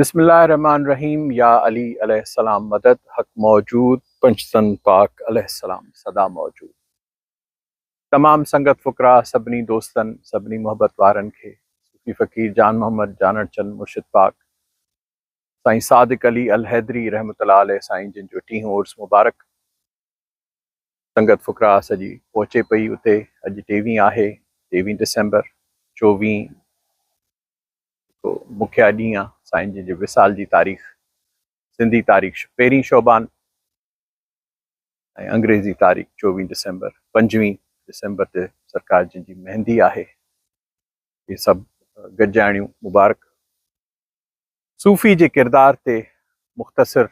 بسم الله الرحمٰن الرحيم يا علي عليه السلام مدد حق موجود پنجتن پاڪ عليه السلام سدا موجود تمام سنگت فقراء سڀني دوستن سڀني محبت وارن کي صوفي فقير جان محمد جانڻ چند مرشد پاڪ سائين صادق علي الحيدري رحمة الله عليه سائين جن جو ٽيهون عرس مبارڪ سنگت فقراء سڄي پهچي پئي اتي اڄ ٽيويهين آهي ٽيويهين ڊسمبر چوويهين جيڪو مکيه ڏينهن آ سائين جن جي وصال جي تاريخ سنڌي تاريخ پهرين شعبان ۽ انگريزي تاريخ چوويهه ڊسمبر پنجويهه ڊسمبر تي سرڪار جن جي مهندي آهي. اهي سڀ گڏجاڻيون مبارڪ. صوفي جي ڪردار تي مختصر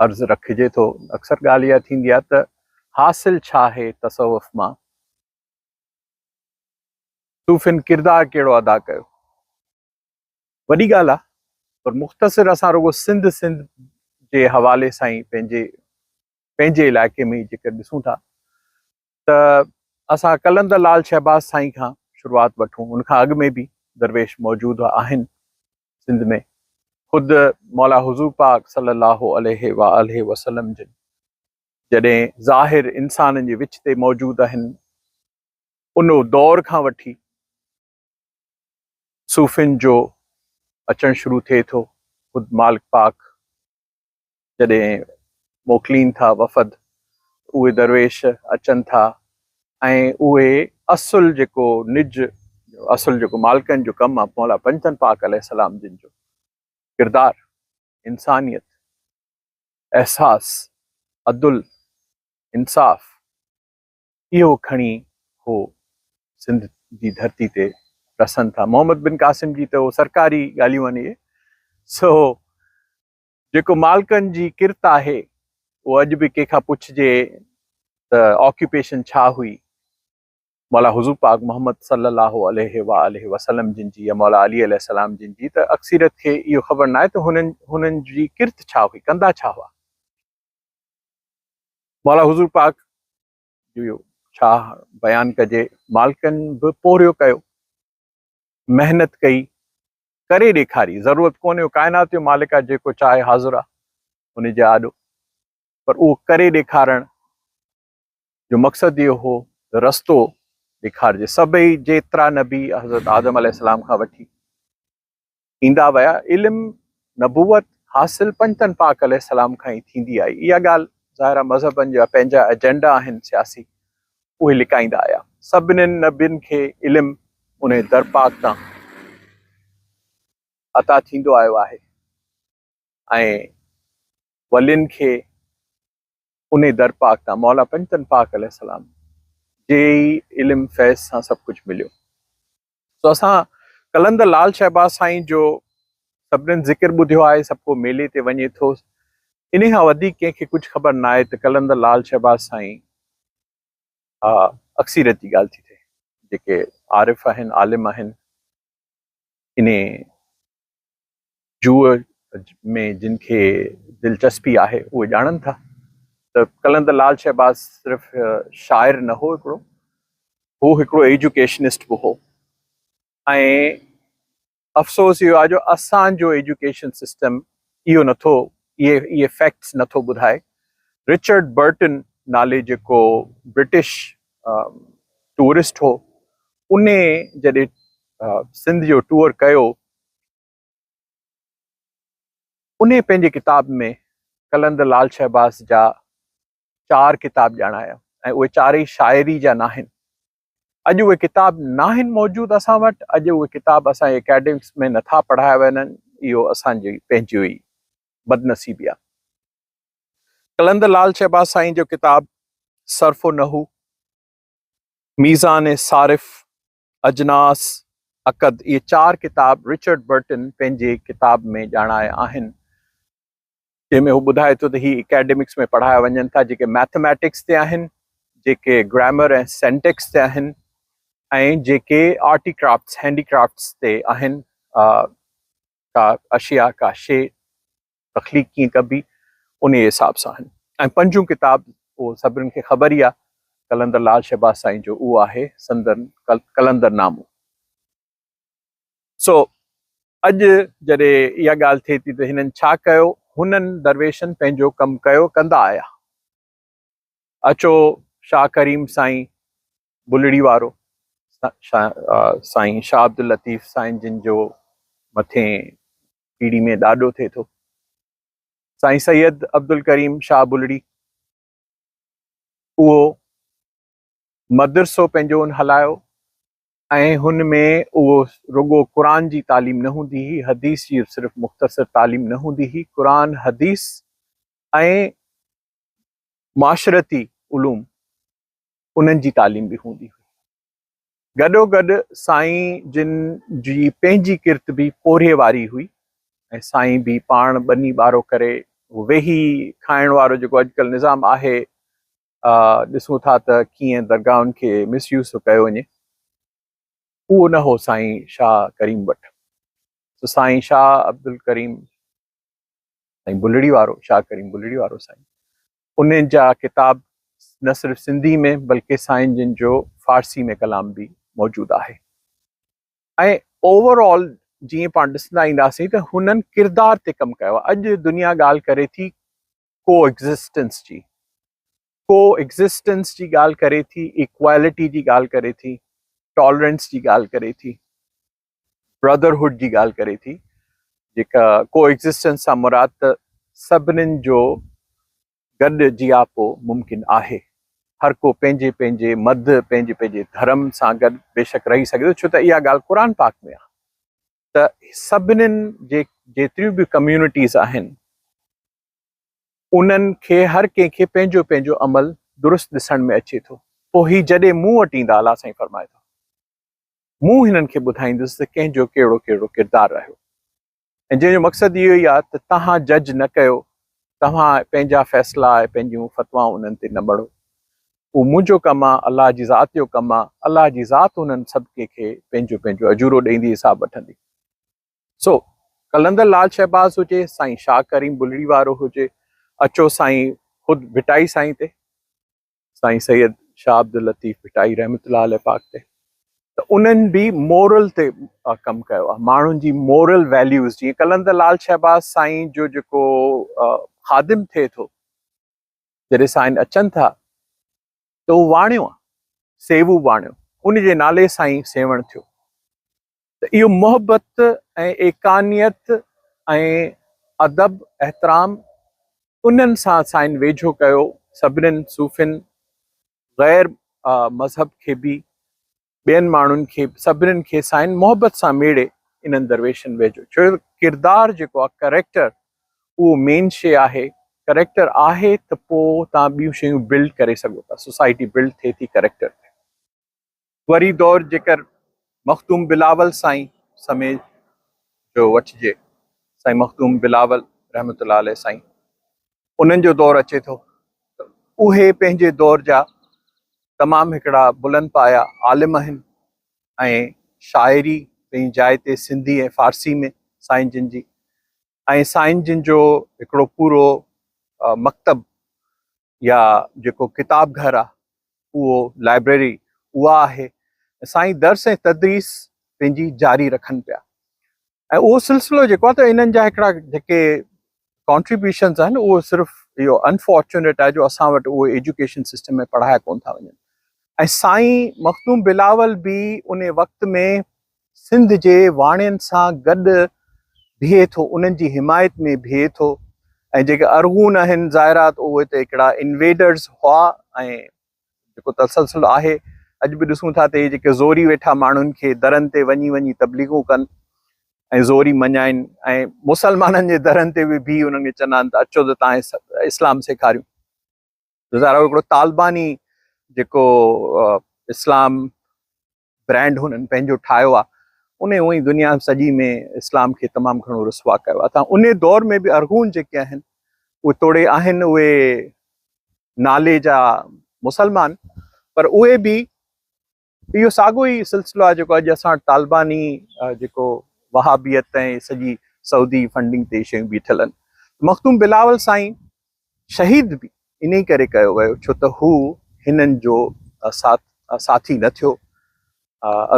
عرض رکجي ٿو. اڪثر ڳالهه اها ٿيندي آهي ته حاصل ڇا آهي تصوف مان؟ صوفين ڪردار ڪهڙو ادا ڪيو؟ وڏي ڳالهه آهي پر مختصر اسان رڳو سنڌ سنڌ جي حوالي سان ئي پنهنجي پنهنجي علائقي ۾ ئي جيڪر ڏسون ٿا ته اسان قلندر لال شهباز سائين کان شروعات وٺون ان کان اڳ ۾ به درويش موجود آهن سنڌ ۾ خود مولا حضور پاڪ صلي الله عليه وآله وسلم جن جڏهن ظاهر انسانن جي وچ تي موجود آهن ان دور کان وٺي صوفين جو اچڻ شروع ٿئي ٿو. خود مالڪ پاڪ جڏهن موڪلين ٿا وفد اهي درويش اچن ٿا ۽ اهي اصل جيڪو نج اصل جيڪو مالڪن جو ڪم آهي مولا پنجتن پاڪ عليه السلام جن جو ڪردار انسانيت احساس عدل انصاف اهو کڻي هو سنڌ جي ڌرتي تي رسن ٿا. محمد بن قاسم جي ته اهو سرڪاري ڳالهيون آهن اهي. سو جيڪو مالڪن جي ڪرت آهي اهو اڄ به ڪنهن کان پڇجي ته آڪيوپيشن ڇا هئي مولا حضور پاڪ محمد صلي الله عليه واٰله وسلم جن جي يا مولا علي عليه السلام جن جي ته اڪثريت کي اهو خبر ناهي ته هنن هنن جي ڪرت ڇا هئي ڪندا ڇا هئا. مولا حضور پاڪ جو ڇا بيان ڪجي، مالڪن به پورهيو ڪيو، محنت ڪئي، ڪري ڏيکاري، ضرورت ڪونهي هو ڪائنات جو مالڪ آهي جيڪو چاهي حاضر آهي ان جي آڏو، پر اهو ڪري ڏيکارڻ جو مقصد اهو هو ته رستو ڏيکارجي، سڀئي جيترا نبي حضرت آدم عليه السلام کان وٺي ايندا ويا، علم نبوت حاصل پنجتن پاڪ عليه السلام کان ئي ٿيندي آئي، اها ڳالهه ظاهر آهي مذهبن جا پنهنجا ايجنڊا آهن سياسي اهي لڪائيندا آيا، سڀنين نبين کي علم انهي در پاڪ تان عطا ٿيندو آيو آهي ۽ ولين کي انهي در پاڪ تان مولا پنجتن پاڪ عليه السلام جي ئي علم فيض سان سڀ ڪجهه مليو. سو اسان قلندر لال شهباز سائين جو سڀنين ذڪر ٻڌيو آهي، سڀ ڪو ميلي تي وڃي ٿو، انهي کان وڌيڪ ڪنهن کي ڪجهه خبر ناهي ته قلندر لال شهباز سائين ها اڪثريت جي ڳالهه ٿي ٿئي، جيڪي عارف آهن، عالم آهن، انهي جوء ۾ جن کي دلچسپي آهي اهي ڄاڻن ٿا ته قلندر لال شهباز صرف شاعر نه هو هڪڙو هو هڪڙو ايجوڪيشنسٽ به هو ۽ افسوس اهو آهي جو اسان جو ايجوڪيشن سسٽم اهو نٿو اهي اهي فيڪٽس نٿو ٻڌائي. رچرڊ برٽن نالي جيڪو برٽش ٽوئرسٽ هو انهي جڏهن سنڌ جو ٽوئر ڪيو انهي پنهنجي ڪتاب ۾ قلندر لال شهباز جا چار ڪتاب ڄاڻايا ۽ اهي چارئي شاعري جا ناهن. اڄ اهي ڪتاب ناهن موجود اسان وٽ، اڄ اهي ڪتاب اسان جي اڪيڊمڪس ۾ نٿا پڙهايا وڃن، اهو اسان جي پنهنجي ئي بدنصيبي آهي. قلندر لال شهباز سائين جو ڪتاب صرف و نحو، ميزان صارف، اجناس، عقد اهي چار ڪتاب رچرڊ برٽن پنهنجي ڪتاب ۾ ڄاڻايا آهن، جنهن ۾ هو ٻڌائي ٿو ته هي اڪيڊمڪس ۾ پڙهايا وڃن ٿا جيڪي مئٿميٽڪس تي آهن، جيڪي گرامر ۽ سينٽيڪس تي آهن ۽ جيڪي آرٽي ڪرافٽس، هينڊي ڪرافٽس تي آهن، ڪا اشياء، ڪا شيء تخليق ڪيئن ڪبي انهيء حساب سان آهن ۽ پنجون ڪتاب اهو سڀني کي خبر ئي آهي قلندر لال شهباز سائين جو اهو آهي سندن قلندر نامو. سو. اڄ جڏهن اها ڳالهه ٿئي ٿي ته هنن ڇا ڪيو؟ هنن درويشن پنهنجو ڪم ڪيو، ڪندا آيا. اچو شاهه ڪريم سائين بلڙي وارو، سائين شاهه عبداللطيف سائين جن جو مٿين پيڙهي ۾ ڏاڏو ٿئي ٿو، سائين سيد عبدالڪريم شاهه بلڙي، اهو مدرسو پنهنجو ان هلايو ۽ هن ۾ اهو رڳو قرآن جي تعليم نه هوندي هئي، حديث جي صرف مختصر تعليم نه هوندي هئي، قرآن، حديث ۽ معاشرتي علوم انهن جي تعليم به هوندي هئي. گڏوگڏ سائين جن جي پنهنجي ڪرت به پورهيي واري هئي ۽ سائين به پاڻ ٻني ٻارو ڪري ويهي کائڻ وارو جيڪو اڄڪلهه نظام آهي ڏسون ٿا ته ڪيئن درگاهن کي مس يوز ٿو ڪيو وڃي اهو نه هو سائين شاهه ڪريم وٽ. سو سائين شاهه عبدالڪريم سائين بلڙي وارو شاهه ڪريم بلڙي وارو سائين انهن جا ڪتاب نه صرف سنڌي ۾ بلڪه سائين جن جو فارسي ۾ ڪلام به موجود آهي ۽ اوور آل جيئن پاڻ ڏسندا اينداسين ته هنن ڪردار تي ڪم ڪيو آهي. اڄ دنيا ڳالهه ڪري ٿي ڪو ايگزسٽنس جي، ڪو ايگزسٽنس جي ڳالهه ڪري ٿي، ايڪوالٽي جي ڳالهه ڪري ٿي، ٽالرنس جي ڳالهه ڪري ٿي، برادرهوڊ جي ڳالهه ڪري ٿي، جيڪا ڪو ايگزسٽنس سان مراد ته سڀنين جو گڏ جياپو ممڪن آهي، هر ڪو پنهنجي پنهنجي مڌ، پنهنجي پنهنجي ڌرم سان گڏ بيشڪ رهي سگهي ٿو، ڇو ته اها ڳالهه قرآن پاڪ ۾ آهي ته سڀنين جي جيتريون به ڪميونٽيز آهن انهن کي هر ڪنهن کي پنهنجو پنهنجو عمل درست ڏسڻ ۾ اچي ٿو. پوء هي جڏهن مون وٽ ايندا الله سائين فرمائي ٿو مون هنن کي ٻڌائيندس ته ڪنهن جو ڪهڙو ڪهڙو ڪردار رهيو ۽ جنهن جو مقصد اهو ئي آهي ته توهان جج نه ڪيو، توهان پنهنجا فيصلا ۽ پنهنجون فتوائون انهن تي نه مڙهو. اهو منهنجو ڪم آهي، الله جي ذات جو ڪم آهي، الله جي ذات انهن سڀ کي پنهنجو پنهنجو اجورو ڏيندي حساب وٺندي. سو قلندر لال شهباز هجي، سائين شاهه ڪريم بلڙي وارو هجي، اچو سائين خود ڀٽائي سائين تي، سائين سيد شاهه عبداللطيف ڀٽائي رحمت الله عليه پاڪ تي، ته انهن به مورل تي ڪم ڪيو آهي، ماڻهن جي مورل ويليوز، جيئن قلندر لال شهباز سائين جو جيڪو خادم ٿئي ٿو، جڏهن سائين اچن ٿا ته اهو واڻيو آهي، سيوو واڻيو، ان جي نالي سان ئي سيوهڻ ٿيو. ته اهو محبت ۽ ايڪانيت ۽ ادب احترام انهن سان سائين ويجهو ڪيو سڀنين صوفين غير مذهب کي به ٻين ماڻهن کي سڀنين کي سائين محبت سان ميڙي انهن درويشن ويجهو ڇو جو ڪردار جيڪو آهي ڪريڪٽر اهو مين شي آهي ڪريڪٽر آهي ته پوء تان ٻيون شيون بلڊ ڪري سگهو ٿا سوسائٽي بلڊ ٿئي ٿي ڪريڪٽر تي. وري دور جيڪر مخدوم بلاول سائين سمي جو وٺجي، سائين مخدوم بلاول رحمة الله عليه سائين انهن جو دور اچي ٿو ته اهي پنهنجي دور جا تمام هڪڙا بلند پايا عالم آهن ۽ شاعري پنهنجي جاء تي سنڌي ۽ فارسي ۾ سائين جن جي ۽ سائين جن جو هڪڙو پورو مڪتب يا جيڪو ڪتاب گهر آ اهو لائبريري اها آهي سائين درس ۽ تدريس پنهنجي جاري رکن پيا ۽ اهو سلسلو جيڪو آهي ته انهن جا هڪڙا جيڪي ڪانٽريبيوشنز آهن اهو صرف اهو انفارچونيٽ آهي جو اسان وٽ اهو ايجوڪيشن سسٽم ۾ پڙهايا ڪون ٿا وڃن ۽ سائين مخدوم بلاول به ان وقت ۾ سنڌ جي واڻين سان گڏ بيهي ٿو، انهن جي حمايت ۾ بيهي ٿو ۽ جيڪي ارغون آهن ظاهر آهي ته اهي ته هڪڙا انويڊرز هئا ۽ جيڪو تسلسل آهي اڄ به ڏسون ٿا ته اهي جيڪي زوري ويٺا ماڻهن کي درن تي وڃي وڃي تبليغون ڪن ۽ زوري مڃائين ۽ مسلمانن جي درن تي به بيهي انهن کي چوندا آهن ته اچو ته تان اسلام سيکاريون. ظاهر آهي هڪڙو طالباني جيڪو اسلام برانڊ هنن پنهنجو ٺاهيو آهي ان اونئي دنيا سڄي ۾ اسلام کي تمام گهڻو رسوا ڪيو آهي ته ان دور ۾ به ارغون جيڪي آهن اهي توڙي آهن اهي نالي جا مسلمان پر اهي به اهو ساڳو ئي سلسلو آهي جيڪو اڄ اسان طالباني جيڪو وهابيت ۽ سڄي سعودي فنڊنگ تي شيون بيٺل آهن. مخدوم بلاول سائين شهيد به انهي ڪري ڪيو ويو ڇو ته هو هنن جو ساٿي نه ٿيو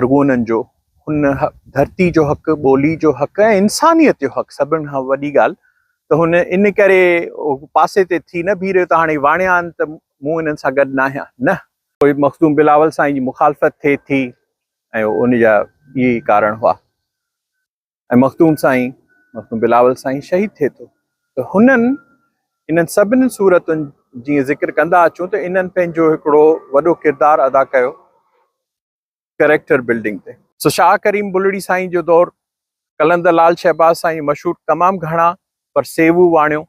ارغونن جو. هن ڌرتي جو حق، ٻولي جو حق ۽ انسانيت جو حق سڀن کان وڏي ڳالهه ته هن ان ڪري پاسي تي ٿي نه بيهي رهيو ته هاڻي واڻيا آهن ته مون انهن سان گڏ ناهيان نه. پوء مخدوم بلاول سائين جي مخالفت ٿئي ٿي ۽ ان جا اهي ئي ڪارڻ هئا ۽ مخدوم سائين مخدوم بلاول سائين شهيد ٿئي ٿو ته هنن انهن سڀني صورتن جيئن ذڪر ڪندا اچون ته انهن پنهنجو هڪڙو وڏو ڪردار ادا ڪيو ڪريڪٽر بلڊنگ تي. سو شاهه ڪريم بلڙي سائين جو دور، قلندر لال شهباز سائين مشهور تمام گهڻا پر سيوو واڻيو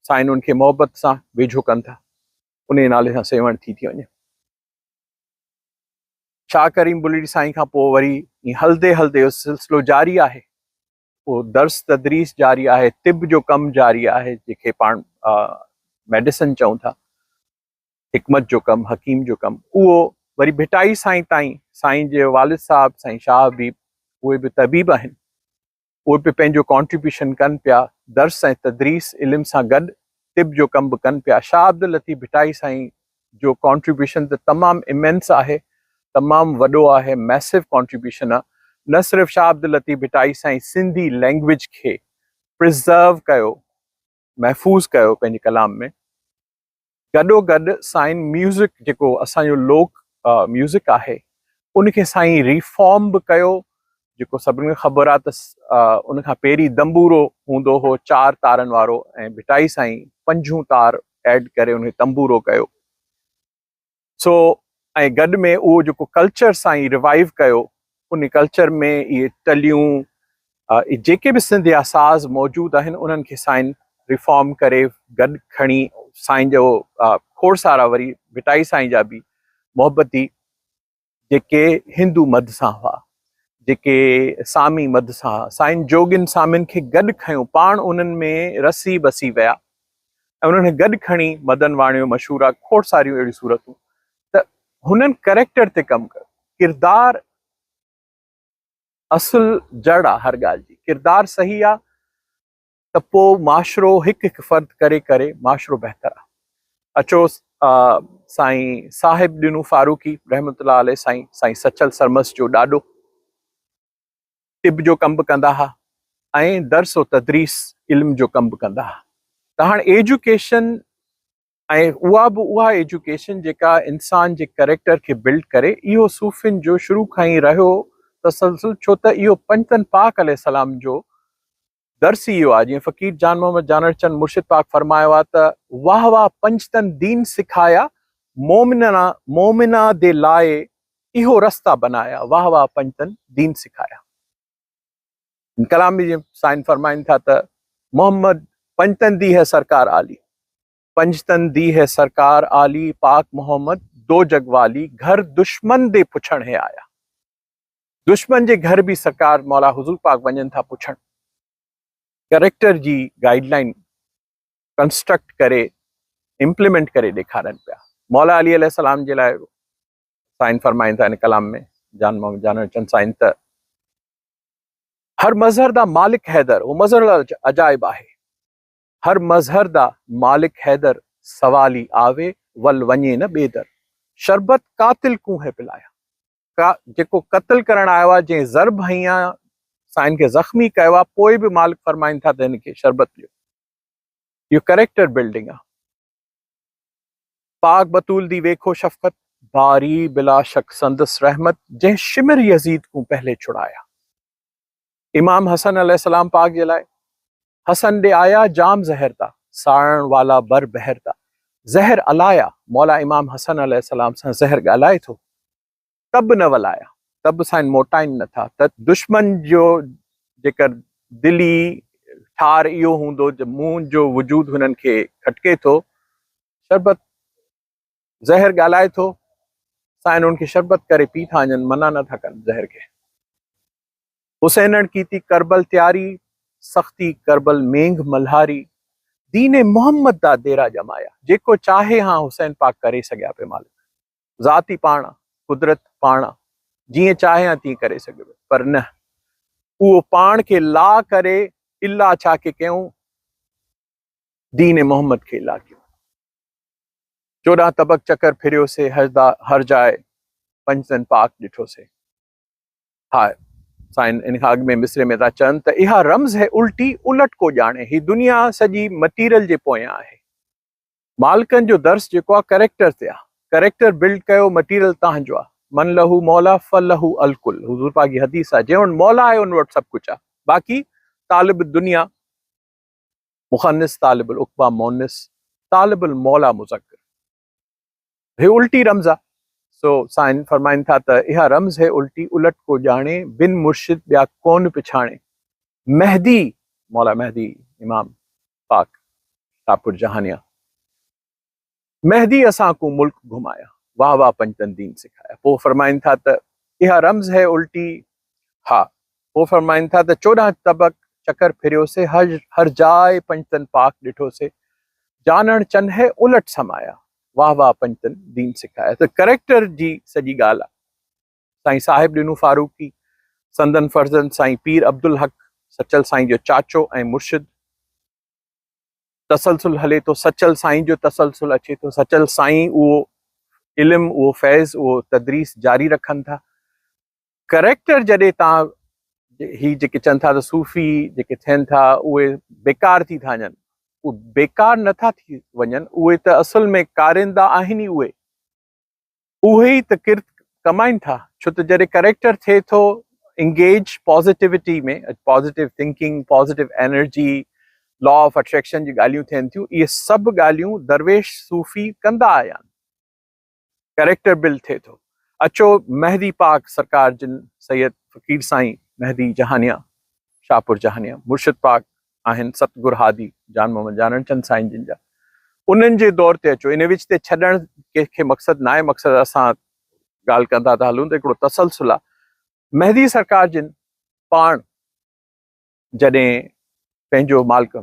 سائين ان کي محبت سان ويجهو ڪن ٿا. انهيء نالي سان سيوهڻ ٿي ٿي وڃي. شاهه ڪريم بلڙي سائين کان پوء وري ائين هلندي هلندي اهو سلسلو جاري آهي. اهو درس تدريس جاري آهي، طب جو ڪم جاري آهي، جنهن کي پاڻ ميڊيسن چئون ٿا، حڪمت جو ڪم، حڪيم جو ڪم، اهو وري ڀٽائي سائين تائين، سائين جي والد صاحب سائين شاهه حبيب اهي به طبيب آهن. اهي به پنهنجو ڪانٽريبيوشن ڪن پيا، درس ۽ تدريس علم سان گڏ طب جو ڪم به ڪن پيا. شاهه عبداللطيف ڀٽائي سائين جو ڪانٽريبيوشن ته تمام امينس آهي، تمام وڏو آهي، ميسو ڪانٽريبيوشن آهي. نه صرف شاهه عبداللطيف ڀٽائي سائين سنڌي لينگويج کي پرزرو ڪيو، محفوظ ڪيو پنهنجي ڪلام ۾، گڏو گڏ سائين ميوزڪ جيڪو اسان جو لوڪ ميوزڪ آهي ان کي سائين ريفارم به ڪيو جيڪو سڀني کي خبر آهي ته ان کان پهرين دنبورو هوندو هو چار تارن وارو ۽ ڀٽائي سائين پنجون تار ايڊ ڪري ان کي تنبورو ڪيو سو ۽ گڏ ۾ اهو جيڪو ڪلچر سائين ريوائيو ڪيو ان ڪلچر ۾ اهي ٽليون جيڪي به سنڌ جا ساز موجود آهن انهن کي سائين ريفارم ڪري گڏ کڻي سائين جو کوڙ سارا وري ڀٽائي سائين جا به محبتي جيڪي هندو مڌ سان هئا جيڪي سامي مڌ سان هئا سائين جوڳين سامين کي گڏ کنيو پاڻ انهن ۾ رسي بسي ويا ۽ انهن کي گڏ کڻي مدن واڻيو مشهور آ کوڙ ساريون اهڙيون صورتون ته هنن ڪريڪٽر تي ڪم ڪيو ڪردار اصل جڙ آ هر ڳالهه جي ڪردار صحيح آ ته پو معاشرو هڪ هڪ فرد ڪري ڪري معاشرو بهتر آ اچو سائين صاحب ڏنو فاروقي رحمت الله عليه سائين سائين سچل سرمست جو ڏاڏو طب جو ڪم به ڪندا ها ۽ درس و تدريس علم جو ڪم به ڪندا ها ته هاڻ ايجوڪيشن ۽ اها به اها ايجوڪيشن جيڪا انسان جي ڪريڪٽر کي بلڊ ڪري اهو صوفين جو شروع کان ئي رهيو تسلسل ڇو ته اهو پنجتن پاڪ عليه السلام جو درس ئي اهو آهي جيئن فقير جان محمد جانڙ چند مرشد پاڪ فرمايو آهي ته واهه واهه پنجتن دين سکايا مومنا مومنا the لاء اهو رستا بنايا واهه واهه پنجتن دين سکايا. هن ڪلام ۾ جيئن سائين فرمائن ٿا ته محمد پنجتن the هي سرڪار عالي پنجتن the هي سرڪار عالي پاڪ محمد دو جگ والي گهر دشمن the پڇڻ هي آيا دشمن جي گهر به سرڪار مولا حضور پاڪ وڃن ٿا پڇڻ ڪريڪٽر جي گائيڊ لائين ڪنسٽرڪٽ ڪري امپليمينٽ ڪري ڏيکارن پيا مولا علي عليه السلام جي لاء سائين فرمائن ٿا ان ڪلام ۾ جان محمد جانڻ چند سائين ته هر مظهر دا مالڪ حيدر هو مظهر عجائب آهي هر مظهر دا مالڪ حيدر سوالي آوي ول وڃي نه ٻي در شربت قاتل ڪون هي پلايا کا جيڪو قتل ڪرڻ آيو آهي جنهن ضرب هنئي آهي سائين کي زخمي ڪيو آهي پوء به مالڪ فرمائن ٿا ته هن کي شربت ڏيو اهو ڪريڪٽر بلڊنگ آهي پاڪ بتول the ويکو شفقت، باري بلا شڪ سندس رحمت، جنهن شمر يزيد ڪون پهلي ڇڙايا. امام حسن عليه السلام پاڪ جي لاء، حسن ڏي آيا جام زهر دا، ساڙڻ والا بر بحر دا، زهر الايا، مولا امام حسن عليه السلام سان زهر ڳالهائي ٿو، ته به نه ولايا، ته به سائين موٽائين نه ٿا ته دشمن جو جيڪر دلي ٺار اهو هوندو ته منهنجو وجود هنن کي کٽڪي ٿو، شربت زهر ڳالهائي ٿو، سائين ان کي شربت ڪري پي ٿا وڃن، منع نه ٿا ڪن زهر کي. حسينڻ ڪيتي ڪربل تياري، سختي ڪربل مينگهه ملهاري، دين محمد دا ديرا ڄمايا، جيڪو چاهي هان حسين پاڪ ڪري سگهيا پئي مالڪ. ذات ئي پاڻ آ، قدرت پاڻ آ، جيئن چاهي ها تيئن ڪري سگهي پيو، پر نه، اهو پاڻ کي لا ڪري الا ڇا کي ڪيائون؟ دين محمد کي الا ڪيو. 14 طبق چڪر ڦريوسي، هر جاء پنجتن پاڪ ڏٺوسي. ها، سائين ان کان اڳ ۾ مصرع ۾ ٿا چون ته اها رمز هي الٽي الٽ ڪو ڄاڻي. هي دنيا سڄي مٽيريل جي پويان آهي. مالڪن جو درس جيڪو آهي ڪريڪٽر تي آهي. ڪريڪٽر بلڊ ڪيو مٽيريل تهان جو آهي. من له مولا فله الڪل حضور پاڪ جي حديث آهي جنهن وٽ مولا آهي ان وٽ سڀ ڪجهه آهي. باقي طالب الدنيا مخنث طالب العقبيٰ مونث طالب المولا مذڪر. هي الٽي رمز آ. سو سائين فرمائن ٿا ته اها رمز هي الٽي الٽ ڪو ڄاڻي بن مرشد ٻيا ڪون پڇاڻي. مهدي مولا مهدي امام پاڪ شاهپور جهانيان مهدي اسان ڪون ملڪ گهمايا واه واه پنجتن دين سکايا. پوء فرمائن ٿا ته اها رمز هي الٽي ها پوء فرمائن ٿا ته 14 طبق چڪر ڦريوسي، هر جاء پنجتن پاڪ ڏٺوسي، جانڻ چنهه الٽ سمايا، واه واه پنجتن دين سکايا. ته ڪريڪٽر جي سڄي ڳالهه آ. سائين صاحب ڏنو فاروقي، سندن فرزند سائين پير عبدالحق، سچل سائين جو چاچو ۽ مرشد، تسلسل هلي ٿو، سچل سائين جو تسلسل اچي ٿو، سچل سائين اهو علم، اهو فيض، اهو تدريس جاري رکن ٿا. ڪريڪٽر جڏهن تان هي جيڪي چون ٿا ته صوفي جيڪي ٿين ٿا اهي بيڪار ٿي ٿا وڃن، اهي بيڪار نه ٿا ٿي وڃن، اهي ته اصل ۾ ڪارندا آهن ئي اهي، اهي ئي ته ڪرت ڪمائين ٿا، ڇو ته جڏهن ڪريڪٽر ٿئي ٿو engage positivity ۾ positive thinking, positive energy, law of attraction جون ڳالهيون ٿين ٿيون، اهي سڀ ڳالهيون درويش صوفي ڪندا آيا آهن. ڪريڪٽر بلڊ ٿئي ٿو. اچو مهدي پاڪ سرڪار جن سيد فقير سائين مهدي جهانيان شاهپور جهانيان مرشد پاڪ آهن ست گر هادي جان محمد جانڻ چند سائين جن جا انهن جي دور تي اچو ان وچ تي ڇڏڻ ڪنهن کي مقصد ناهي مقصد اسان ڳالهه ڪندا ٿا هلون ته هڪڙو تسلسل آ مهدي سرڪار جن پاڻ جڏهن پنهنجو مالڪ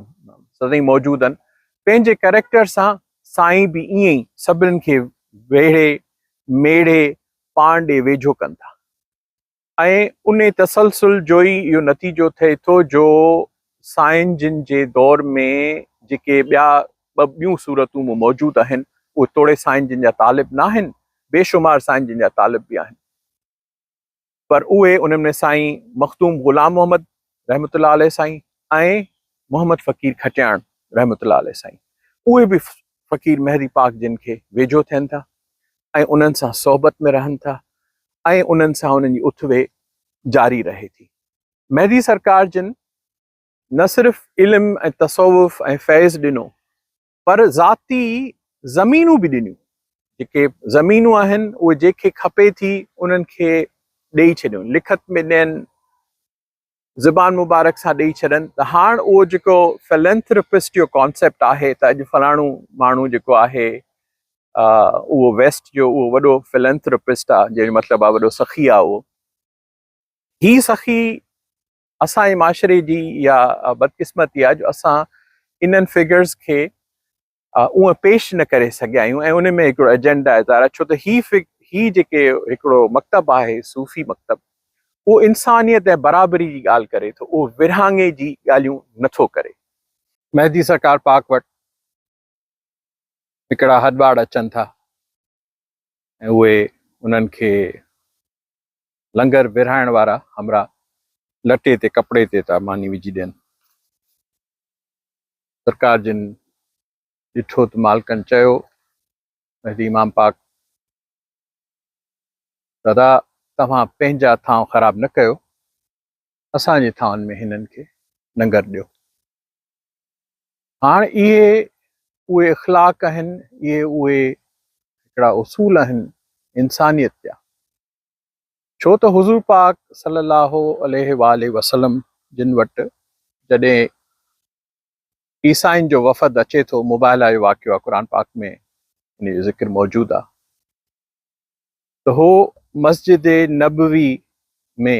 سدائين موجود آهن پنهنجي ڪريڪٽر سان سائين به ائين ئي سڀني کي ويڙهي ميڙهي پاڻ ڏي ويجهو ڪن ٿا ۽ ان تسلسل جو ئي اهو نتيجو ٿئي ٿو جو سائين جن جي دور ۾ جيڪي ٻيا ٻه ٻيون صورتون به موجود آهن اهي توڙي سائين جن جا طالب ناهن بيشمار سائين جن جا طالب به آهن پر اهي انهن ۾ سائين مخدوم غلام محمد رحمة الله عليه سائين ۽ محمد فقير کٽياڻ رحمة الله عليه سائين اهي به فقير مهدي پاڪ جن کي ويجهو ٿين ٿا ۽ انهن سان صحبت ۾ رهن ٿا ۽ انهن سان انهن جي اٿ ويهه جاري رهي ٿي. مهدي سرڪار جن نه صرف علم ۽ تصوف ۽ فيض ڏنو پر ذاتي زمينون به ڏنيون، جيڪي زمينون آهن اهي جنهن کي کپي ٿي انهن کي ڏيئي ڇڏيون، لکت ۾ ڏين، زبان مبارڪ سان ڏيئي ڇڏن ته هاڻ اهو جيڪو فلينٿراپسٽ جو ڪانسيپٽ آهي ته اڄ فلاڻو ماڻهو جيڪو آهي اهو ويسٽ جو اهو وڏو فلينٿراپسٽ آهي جنهن جو مطلب آهي وڏو سخي آهي اهو هي سخي اسان جي معاشري جي اها بدقسمتي آهي جو اسان انهن فگرز کي اونء پيش نه ڪري سگهيا آهيون ۽ ان ۾ هڪڙو ايجنڊا آهي ظاهر آهي ڇو ته هي فڪ هي جيڪي هڪڙو مڪتب آهي صوفي مڪتب اهو انسانيت ۽ برابري جي ڳالهه ڪري ٿو اهو ورهاڱي جي ڳالهيون نٿو ڪري. مهدي سرڪار پاڪ وٽ هڪڙا هڏٻاڙ اچن ٿا ۽ اهي انهن کي لنگر ورهائڻ وارا همراهه لٽي تي ڪپڙي تي ٿا ماني وجهي ڏين. سرڪار جن ڏٺو ته مالڪن چيو، مهدي امام پاڪ دادا توهان پنهنجا ٿانء خراب نه ڪيو، اسان جي ٿانون ۾ هنن کي لنگر ڏيو. هاڻ اهي اهي اخلاق آهن، اهي اهي هڪڙا اصول آهن انسانيت جا. ڇو ته حضور پاڪ صلي الله عليه واٰله وسلم جن وٽ جڏهن عيسائين جو وفد اچي ٿو، مباهله جو واقعو آهي، قرآن پاڪ ۾ ان جو ذڪر موجود آهي ته هو مسجد نبوي ۾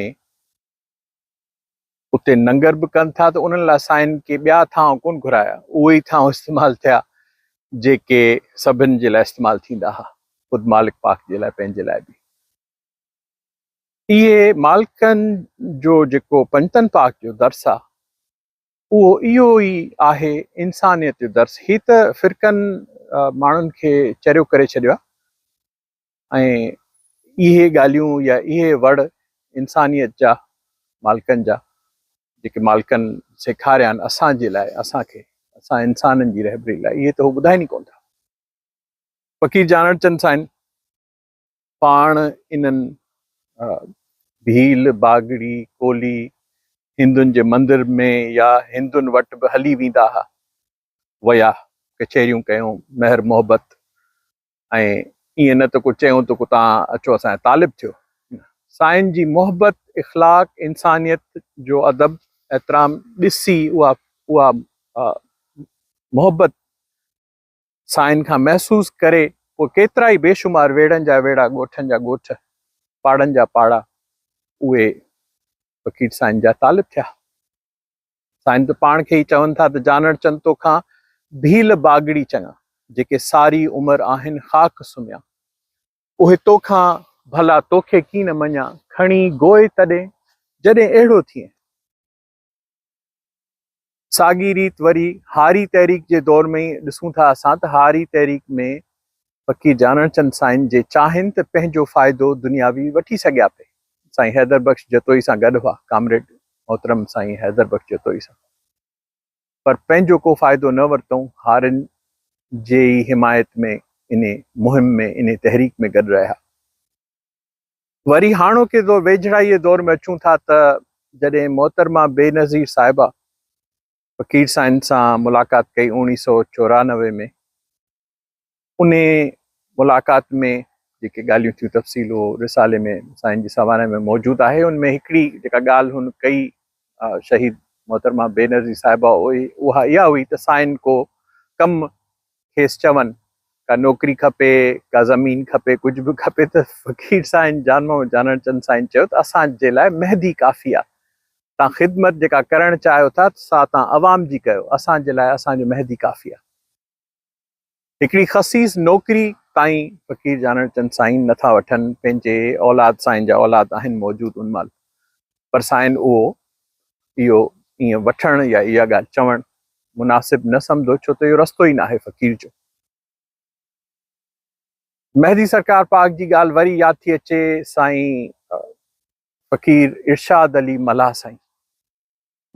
اتي ننگر به ڪن ٿا ته انهن لاء سائين ڪي ٻيا ٿانء ڪونه گهرايا، اهي ئي ٿانء استعمال ٿيا جيڪي سڀن جي لاء استعمال ٿيندا ها، خود مالڪ پاڪ جي لاء پنهنجي لاء به. اهي مالڪن جو جيڪو پنجتن پاڪ جو درس آ اهو اهو ئي آهي انسانيت جو درس. هي ته فرقن ماڻهن کي چريو ڪري ڇڏيو آ ۽ اهي ڳالهيون يا اهي وڙ انسانيت جا مالڪن جا جيڪي مالڪن سيکاريا آهن اسان جي لاء اسان کي اسان انسانن جي رهبري لاء اهي ته هو ٻڌائين ئي ڪونه ٿا. فقير جانڻ چند سائين پاڻ انهن ڀيل، باگڙي، ڪولهي هندن جي مندر ۾ يا هندن وٽ به هلي ويندا ها ويا ڪچهريون ڪيون مهر محبت ۽ ائين نه ته ڪو چيون ته ڪو توهان اچو اسان جا طالب ٿيو. سائين جي محبت، اخلاق، انسانيت جو ادب احترام ڏسي اها اها محبت سائين کان محسوس ڪري پوء ڪيترائي بيشمار ويڙهن جا ويڙها، ڳوٺن جا ڳوٺ، پاڙن جا پاڙا اهي فقير سائين جا طالب ٿيا. سائين ته پاڻ کي ئي چون ٿا ته جانڻ چند توکان ڀيل باگڙي چڱا، جيڪي ساري عمر آهن خاڪ سمهيا. اهي توکان ڀلا توکي ڪين مڃان، کڻي گوء تڏهن، جڏهن اهڙو ٿئين. ساڳي ريت وري هاري تحريڪ جي دور ۾ ئي ڏسون ٿا اسان ته هاري تحريڪ ۾ فقير جانڻ چند سائين جي چاهين ته پنهنجو فائدو دنياوي وٺي سگهيا پئي. سائين حيدر بخش جتوئي سان گڏ هئا، ڪامريڊ محترم سائين حيدر بخش جتوئي سان. پر پنهنجو ڪو فائدو نه ورتئون، هارين جي ئي حمايت ۾ انهي مهم ۾ انهي تحريڪ ۾ گڏ رهيا. وري هاڻوڪي دور ويجهڙائي جي دور ۾ اچون ٿا ته جڏهن محترمه بينظير صاحبه فقير سائين سان ملاقات ڪئي اوڻيهه سئو 94 ۾ انهي ملاقات ۾ جيڪي ڳالهيون ٿيون تفصيل اهو رسالي ۾ سائين جي سوانح ۾ موجود آهي ان ۾ هڪڙي جيڪا ڳالهه هن ڪئي شهيد محترمه بينظير صاحبه اها اها هئي ته سائين ڪو ڪم کيس چون ڪا نوڪري کپي ڪا زمين کپي ڪجهه به کپي ته فقير سائين جان محمد جانڻ چند سائين چيو ته اسان جي لاء مهدي ڪافي آهي تان خدمت جيڪا ڪرڻ چاهيو ٿا سا تان عوام جي ڪيو اسان جي لاء اسان جو مهدي ڪافي آهي. هڪڙي خسيس نوڪري تائين فقير جانڻ چند سائين نٿا وٺن، پنهنجي اولاد سائين جا اولاد آهن موجود ان مهل پر سائين اهو اهو ائين وٺڻ يا اها ڳالهه چوڻ مناسب نه سمجهو ڇو ته اهو رستو ئي ناهي فقير جو. مهدي سرڪار پاڪ جي ڳالهه وري ياد ٿي اچي سائين فقير ارشاد علي ملاح سائين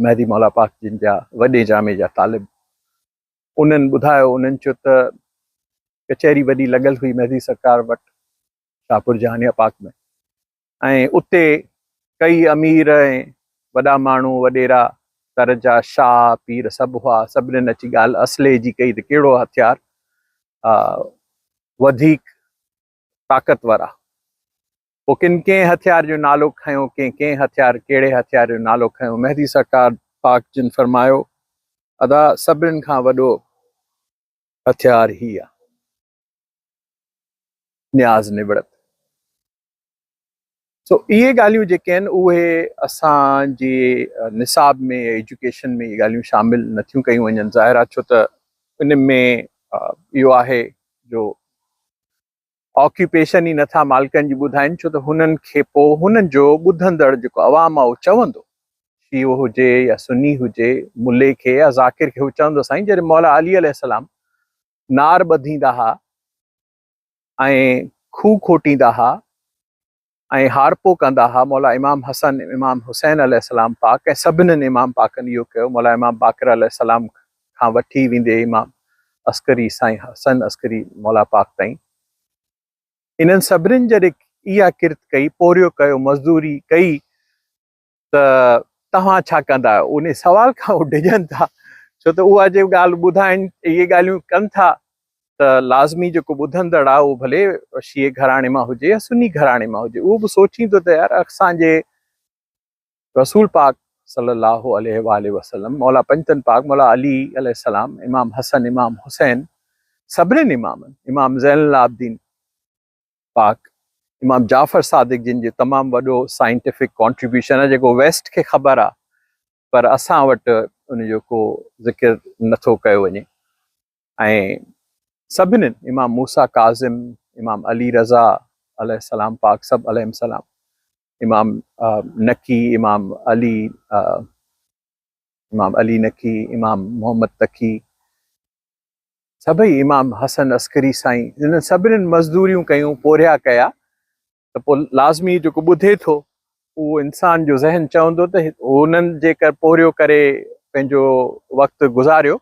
مهدي مولا پاڪ جن جا وڏي جامي جا طالب انهن ٻڌايو، انهن چيو ته ڪچهري وڏي لڳل هئي مهدي سرڪار وٽ شاهپور جهانيا پاڪ ۾ ۽ اتي ڪئي امير ۽ وڏا ماڻهو وڏيرا تر جا شاهه پير سڀ هئا، سڀنين اچي ڳالهه اسلحي جي ڪئي ته ڪهڙو هٿيار وڌيڪ طاقتور آ. پوء ڪن ڪنهن هٿيار جو نالو کنيو، ڪنهن ڪنهن هٿيار ڪهڙي هٿيار جو نالو کنيو، مهدي سرڪار پاڪ جن فرمايو ادا سڀني کان وڏو هٿيار هي آ نياز نوڙت. سو اهي ڳالهيون جيڪي آهن اهي اسان جي نصاب ۾ يا ايجوڪيشن ۾ اهي ڳالهيون شامل نٿيون ڪيون وڃن ظاهر آ ڇو ته ان ۾ اهو آهي جو آڪيوپيشن ئي نٿا مالڪن جي ٻڌائين ڇو ته هنن کي پوء هنن جو ٻڌندڙ جيڪو عوام آهي اهو چوندو شيعو هجي يا سني هجي ملي کي يا ذاڪر کي هو چوندو سائين جڏهن مولا علي عليه السلام نار ٻڌيندا ها ۽ کوهه کوٽيندا ها ۽ هارپو ڪندا ها مولا امام حسن امام حسين عليه السلام پاڪ ۽ سڀنن امام پاڪن اهو ڪيو مولا امام باقر عليه السلام کان وٺي ويندي امام عسڪري سائين حسن عسڪري مولا پاڪ تائين انهن سڀنين جڏهن اها ڪرت ڪئي پورهيو ڪيو مزدوري ڪئي ته توهان ڇا ڪندا آهيو ان سوال کان هو ڊڄن ٿا ڇو ته اها جي ڳالهه ٻڌائين اهي ڳالهيون ڪن ٿا ته لازمي جيڪو ٻڌندڙ آهي اهو ڀلي شيعي گهراڻي مان هجي يا سني گهراڻي مان هجي اهو به سوچيندو ته يار اسان جي رسول پاڪ صلي الله عليه واٰله وسلم، مولا پنجتن پاڪ، مولا علي عليه السلام، امام حسن، امام حسين، سڀنين امامن، امام زين العابدين پاڪ، امام جعفر صادق جن جو تمام وڏو سائنٽيفڪ ڪانٽريبيوشن آهي جيڪو ويسٽ کي خبر آهي پر اسان وٽ ان جو ڪو ذڪر نٿو ڪيو وڃي ۽ سڀنين امام موسيٰ ڪاظم، امام علي رضا عليه السلام پاڪ سڀ عليهم السلام امام نقي، امام علي، امام علي نقي، امام محمد تقي، سڀئي امام حسن عسڪري سائين انهن سڀنين مزدوريون ڪيون پورهيا ڪيا ته پوء لازمي جيڪو ٻڌي ٿو اهو انسان جو ذهن چوندو ته هنن جيڪر پورهيو ڪري پنهنجو وقت گذاريو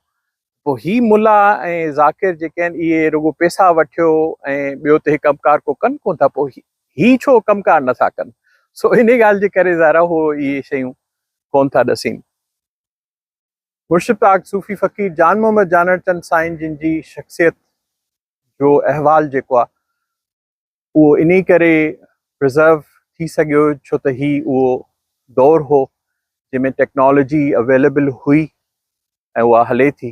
پوء هي ملا ۽ ذاڪر جيڪي آهن اهي رڳو پيسا وٺيو ۽ ٻيو ته هي ڪم ڪار ڪو ڪن ڪون ٿا پوء هي ڇو ڪم ڪار نٿا ڪن سو انهي ڳالهه جي ڪري ظاهر آهي هو اهي شيون ڪون ٿا ڏسين. مرشد پاڪ صوفي فقير جان محمد جانڻ چند سائين جن جي شخصيت جو احوال جيڪو آهي اهو انهي ڪري پرزرو ٿي سگهيو ڇو ته هي اهو دور هو جنهن ۾ ٽيڪنالاجي اويليبل هئي ۽ اها هلي ٿي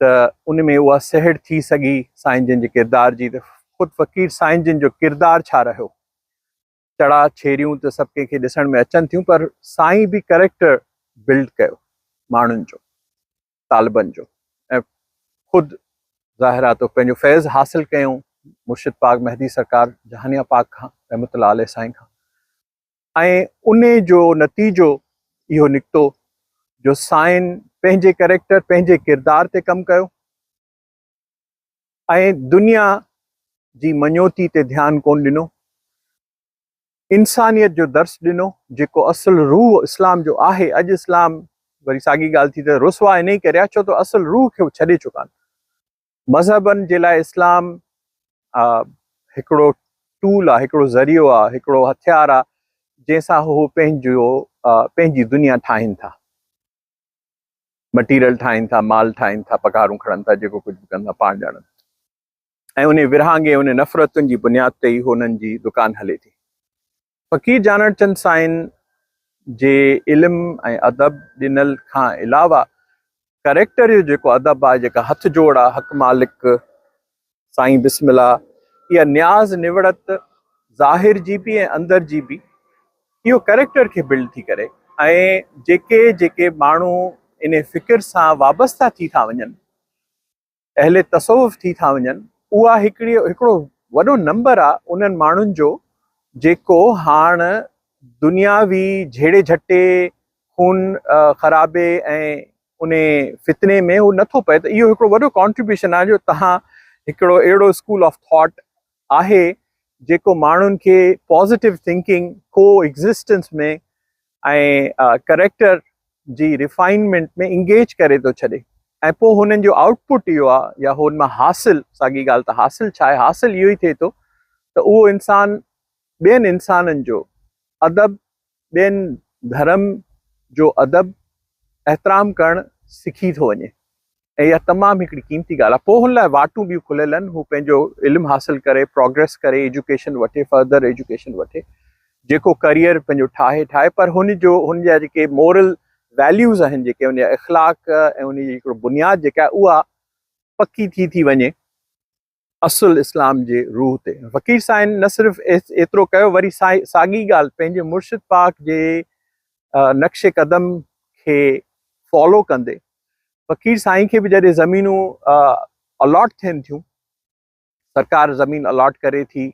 ته ان ۾ اها سهڙ ٿي سگهي سائين جن جي ڪردار جي ته خود فقير سائين جن جو ڪردار ڇا رهيو. چڙا ڇيريون ته سڀ ڪنهن کي ڏسڻ ۾ اچن ٿيون پر سائين به ڪريڪٽر بلڊ ڪيو ماڻهن جو طالبن جو ۽ خود ظاهر آ ته پنهنجو فيض حاصل ڪيائون مرشد پاڪ مهدي سرڪار جهانيان پاڪ کان رحمت الله عليه سائين کان ۽ ان جو نتيجو اهو نڪتو جو سائين پنهنجي ڪريڪٽر پنهنجي ڪردار تي ڪم ڪيو ۽ دنيا جي مڃوتي تي ڌيان ڪونه ڏنو، انسانيت جو درس ڏنو، جيڪو اصل روح اسلام جو آهي، اڄ اسلام وري ساڳي ڳالهه ٿي ته رسوا انهي ڪري آهي ڇو ته اصل روح کي هو ڇڏي چڪا آهن. مذهبن جي لاء اسلام هڪڙو ٽول آهي، هڪڙو ذريعو آهي، هڪڙو هٿيار آهي، جنهن سان هو پنهنجو پنهنجي دنيا ٺاهين ٿا. مٽيريل ٺاهين ٿا، مال ٺاهين ٿا، پگهارون کڻن ٿا، جيڪو ڪجهه به ڪن ٿا پاڻ ڄاڻن ۽ انهي ورهاڱي انهي نفرتن جي بنياد تي ئي هنن جي دڪان هلي ٿي. فقير جانڻ چند سائين جي علم ۽ ادب ڏنل کان علاوه ڪريڪٽر جو جيڪو ادب آهي، جيڪا هٿ جوڙ آهي، حق مالڪ، سائين بسم الله، اها نياز نوڙت ظاهر جي به ۽ اندر جي به اهو ڪريڪٽر کي بلڊ ٿي ڪري ۽ جيڪي جيڪي ماڻهو ان فڪر سان وابسته ٿي ٿا وڃن، اهل تصوف ٿي ٿا وڃن، اها هڪڙي هڪڙو وڏو نمبر آ انهن ماڻهن جو جيڪو هاڻ دنياوي جهيڙي جهٽي، خون خرابي ۽ انهي فتني ۾ هو نٿو پئي ته اهو هڪڙو وڏو ڪانٽريبيوشن آهي جو تهان هڪڙو اهڙو اسڪول آف ٿاٽ آهي جيڪو ماڻهن کي پازيٽو ٿنڪنگ، ڪو ايگزسٽنس ۾ ۽ ڪريڪٽر جي ريفائنمينٽ ۾ انگيج ڪري ٿو ڇڏي ۽ پوء هنن جو آئوٽ پٽ اهو آهي يا هن مان حاصل ساڳي ڳالهه ته حاصل ڇا آهي حاصل اهو ئي ٿئي ٿو ته اهو انسان ٻين انسانن جو ادب ٻين ڌرم جو ادب احترام ڪرڻ سکي ٿو وڃي ۽ اها تمام هڪڙي قيمتي ڳالهه آهي پوء هن لاء واٽون ٻيون کليل آهن هو پنهنجو علم حاصل ڪري پروگريس ڪري ايجوڪيشن وٺي فردر ايجوڪيشن وٺي جيڪو ڪريئر پنهنجو ٺاهي ٺاهي پر هن جو هن جا جيڪي مورل ويليوز آهن جيڪي هن جا اخلاق ۽ هن جي هڪڙو بنياد جيڪا آهي اها پڪي ٿي ٿي وڃي اصل اسلام جي روح تي. فقير سائين نه صرف ايترو ڪيو وري ساڳي ڳالهه پنهنجي مرشد پاڪ جي نقش قدم کي فالو ڪندي فقير سائين کي به جڏهن زمينون الاٽ ٿين ٿيون سرڪار زمين الاٽ ڪري ٿي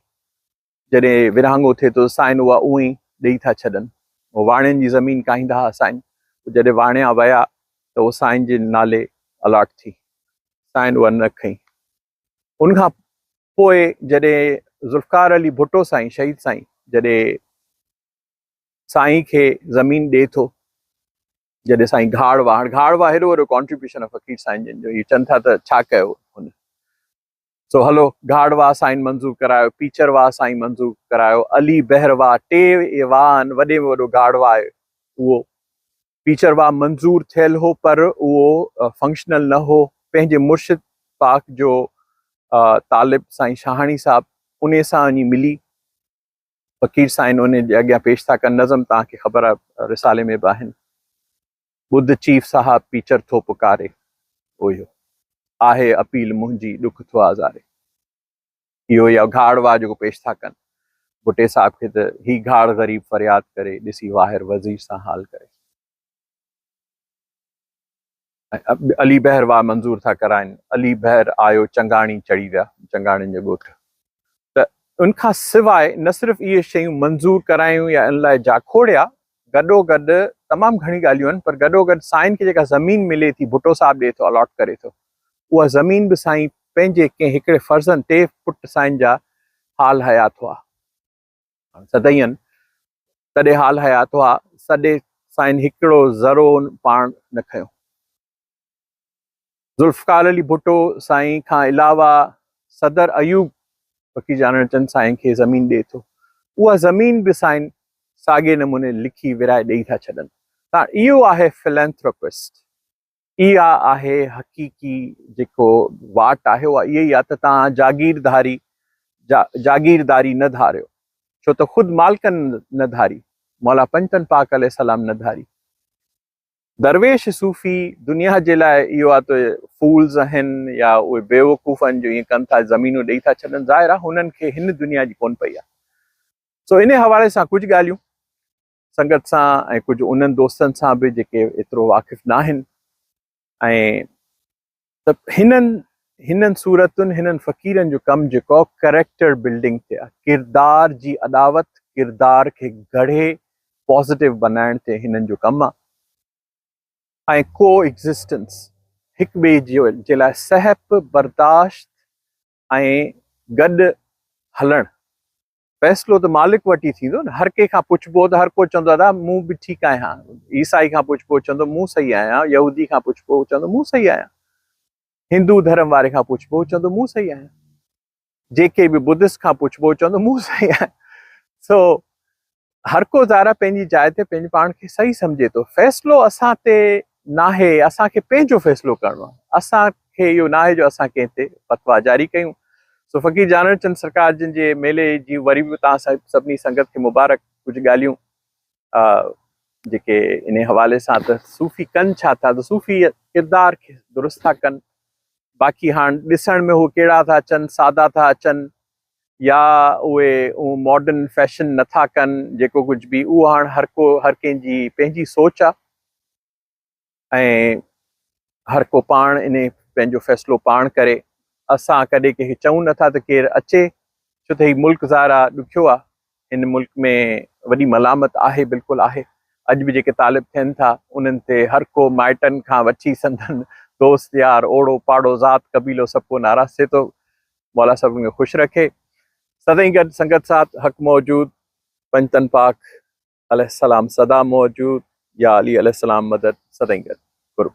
جڏهن ورهاڱو ٿئي ٿو سائين اها اونئي ڏئي ٿا ڇڏن واڻين جي زمين ڪاهيندا هئا سائين جڏهن واڻيا ويا ته اهو سائين جي نالي الاٽ ٿي سائين اها نه کنئي ان کان پوء جڏهن ذوالفقار علي ڀٽو سائين شهيد سائين جڏهن سائين کي زمين ڏي ٿو جڏهن سائين گهاڙ واهه گهاڙ واهه هيڏو وڏو ڪانٽريبيوشن آهي فقير سائين جن جو هي چون ٿا ته ڇا ڪيو هن سو هلو گهاڙ واهه سائين منظور ڪرايو پيچر واهه سائين منظور ڪرايو علي بحر واهه ٽي واهه آهن وڏي ۾ وڏو گهاڙ واهه اهو پيچر واهه منظور ٿيل هو پر اهو فنڪشنل نه هو. پنهنجي مرشد پاڪ جو طالب سائين شاهاڻي صاحب انهي سان وڃي ملي فقير سائين انهي جي اڳيان پيش ٿا ڪن نظم توهان کي خبر آهي رسالي ۾ به آهن. ٻڌ چيف صاحب پيچر ٿو پڪاري اوهيو آهي اپيل منهنجي ڏک ٿو آزاري. اهو يا گهاڙ واهه جيڪو پيش ٿا ڪن ڀٽي صاحب کي ته هي گهاڙ غريب فرياد ڪري ڏسي واهر وزير سان حال ڪري. علي بحر واهه منظور ٿا ڪرائن علي بحر آيو چنگاڻي چڙهي ويا چنگاڻين جو ڳوٺ ته ان کان سواء نه صرف اهي شيون منظور ڪرايون يا ان لاء جاکوڙيا گڏو گڏ تمام گهڻي ڳالهيون آهن پر گڏو گڏ سائين کي جيڪا زمين ملي ٿي ڀٽو صاحب ڏي ٿو الاٽ ڪري ٿو اها زمين به سائين پنهنجي ڪنهن هڪڙي فرزند ٽي پٽ سائين جا حال حيات هئا سدائين. تڏهن حال حيات هئا، سڏي سائين هڪڙو ذرو پاڻ نه کنيو. ذوالفقار علي ڀٽو سائين کان علاوه صدر ايوب فقير جانڻ چند سائين کي زمين ڏئي ٿو، اها زمين به سائين ساڳئي نموني لکي ورهائي ڏئي ٿا ڇڏن. ته اهو آهي فلينٿراپسٽ، اها آهي حقيقي جيڪو واٽ آهي اها اها ئي آهي ته توهان جاگيرداري جاگيرداري نه ڌاريو، ڇو ته خود مالڪن نه ڌاري، مولا پنجتن پاڪ عليه السلام نه ڌاري. درويش صوفي دنيا جي لاء اهو آ ته فولز آهن يا اهي بيوقوف آهن جو ائين ڪن ٿا زمينون ڏئي ٿا ڇڏن ظاهر آ هنن کي هن دنيا جي ڪون پئي آ سو انهي حوالي سان ڪجهه ڳالهيون سنگت سان ۽ ڪجهه انهن دوستن سان به جيڪي ايترو واقف ناهن ۽ ته هنن هنن صورتن هنن فقيرن جو ڪم جيڪو ڪريڪٽر بلڊنگ تي آهي ڪردار جي اڏاوت ڪردار کي گهڙي پازيٽو بنائڻ تي هنن جو ڪم آهي ۽ ڪو ايگزسٽنس هڪ ٻئي جي لاء سهپ برداشت ۽ گڏ هلڻ فيصلو ته مالڪ وٽ ئي ٿيندو نه، هر ڪنهن کان پڇبو ته هر ڪو چوندو ادا مون به ٺيڪ آهيان، عيسائي کان پڇبو چوندو مون صحيح آهيان، يهودي کان پڇبو چوندو مون صحيح آهيان، هندو ڌرم واري کان پڇبو چوندو مون صحيح آهيان، جيڪي به بدسٽ کان پڇبو چوندو مون صحيح آهيان. سو هر ڪو ظاهر آهي پنهنجي جاء تي پنهنجي پاڻ کي صحيح سمجهي ٿو. فيصلو اسان تي ناهي، اسان کي پنهنجو فيصلو ڪرڻو آهي. اسان کي اهو ناهي جو اسان ڪنهن تي فتويٰ جاري ڪيون. سو فقير جانڻ چند سرڪار جن جي ميلي جي وري به توهان سڀني سنگت کي مبارڪ. ڪجهه ڳالهيون جيڪي انهي حوالي سان ته صوفي ڪن ڇا ٿا ته صوفي ڪردار کي درست ٿا ڪن، باقي هاڻ ڏسڻ ۾ هو ڪهڙا ٿا اچن، سادا ٿا اچن يا اهي ماڊرن فيشن نٿا ڪن، جيڪو ڪجهه به اهو هاڻ هر ڪو هر ڪنهن جي پنهنجي سوچ آ ۽ هر ڪو پاڻ انهي پنهنجو فيصلو پاڻ ڪري. اسان ڪڏهن ڪنهن کي چئون نٿا ته ڪير اچي، ڇو ته هي ملڪ ظاهر آ ڏکيو آ، هن ملڪ ۾ وڏي ملامت آهي، بلڪل آهي. اڄ به جيڪي طالب ٿين ٿا انهن تي هر ڪو مائٽن کان وٺي سندن دوست يار، اوڙو پاڙو، ذات قبيلو سڀ ڪو ناراض ٿئي ٿو. مولا سڀني کي خوش رکي. سدائين گڏ سنگت ساٿ حق موجود پنجتن پاڪ عليه السلام سدا موجود يا علي عليه السلام مدد سدائين گڏ قرب.